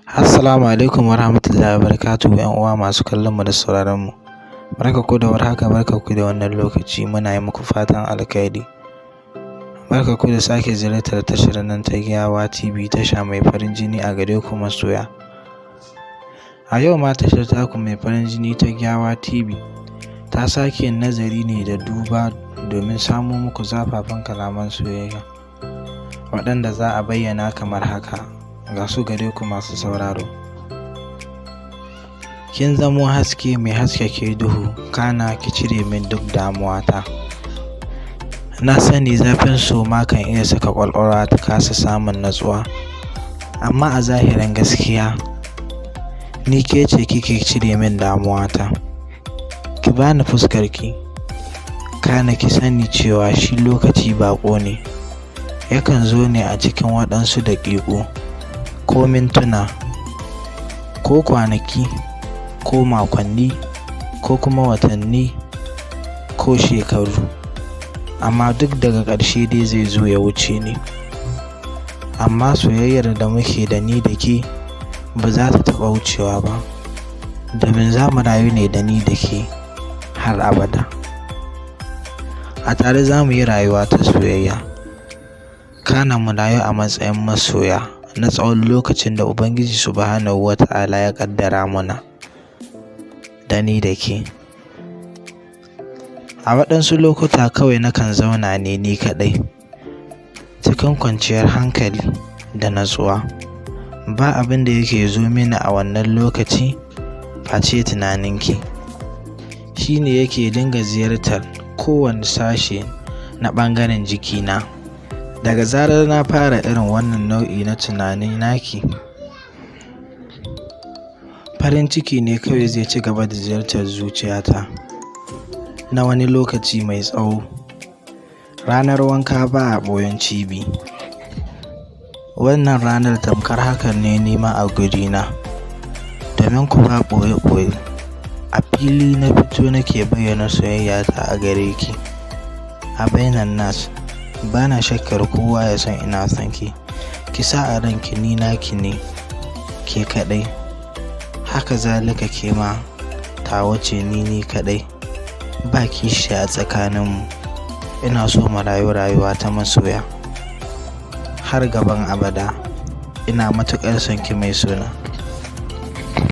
Assalamu alaikum warahmatullahi wabarakatuh, 'yan uwa masu kallon mu da sauraron mu. Barka ku da warhaka, barka ku da wannan lokaci, muna yi muku fatan alkhairi. Barka ku da sake ziyartar tashar nan ta Giyawa TV, tasha mai farin jini a gare ku masoya. A yau ma tashar taku mai farin jini ta Giyawa TV ta sake nazari ne da duba domin samo muku zafafan kalaman soyayya waɗanda za a bayyana kamar haka, ga su gare ku masu sauraro. Kin zamo haske mai haskake duhu, kana ki cire min duk damuwata. Na sani zafin so ma kan iya saka ƙwaƙwalwa ta kasa samun natsuwa, amma a zahirin gaskiya ni ke ce kike cire min damuwata. Ki bani fuskarki, kana ki sani cewa shi lokaci baƙo ne, yakan zo ne a cikin waɗansu daƙiƙu ko mintuna ko kwanaki ko makonni ko kuma watanni ko shekaru, amma duk daga ƙarshe dai zai zo ya wuce ne. Amma soyayyar da muke da ni da ke ba za ta taɓa wucewa ba, domin za mu rayu ne da ni da ke har abada. A tare za mu yi rayuwa ta soyayya, kana mu rayu a matsayin masoya na tsawon lokacin da Ubangiji Subhanahu wa Ta'ala ya ƙaddara muna da ni da ke. A waɗansu lokuta kawai nakan zauna ne ni kaɗai cikin kwanciyar hankali da natsuwa. Ba abin da yake zo mini a wannan lokaci face tunaninki. Shi ne yake dinga ziyartar kowane sashe na ɓangaren jikina. Daga zarar na fara irin wannan nau'i na tunani naki, farin ciki ne kawai zai ci gaba da ziyartar zuciyata na wani lokaci mai tsawo. Ranar wanka ba a ɓoyon cibi. Wannan ranar tamkar hakan ne nima a gurina. Domin ku ba ɓoye-ɓoye, a fili na fito nake bayyana soyayyata a gare ki. A bainan nas, bana shakkar kowa ya san ina son ki. Ki sa a ranki ni naki ne, ke kaɗai. Haka zalika ke ma tawa ce ni kaɗai. Ba kishi a tsakaninmu. Ina so mu rayu rayuwa ta masoya har gaban abada. Ina matuƙar son ki mai sona.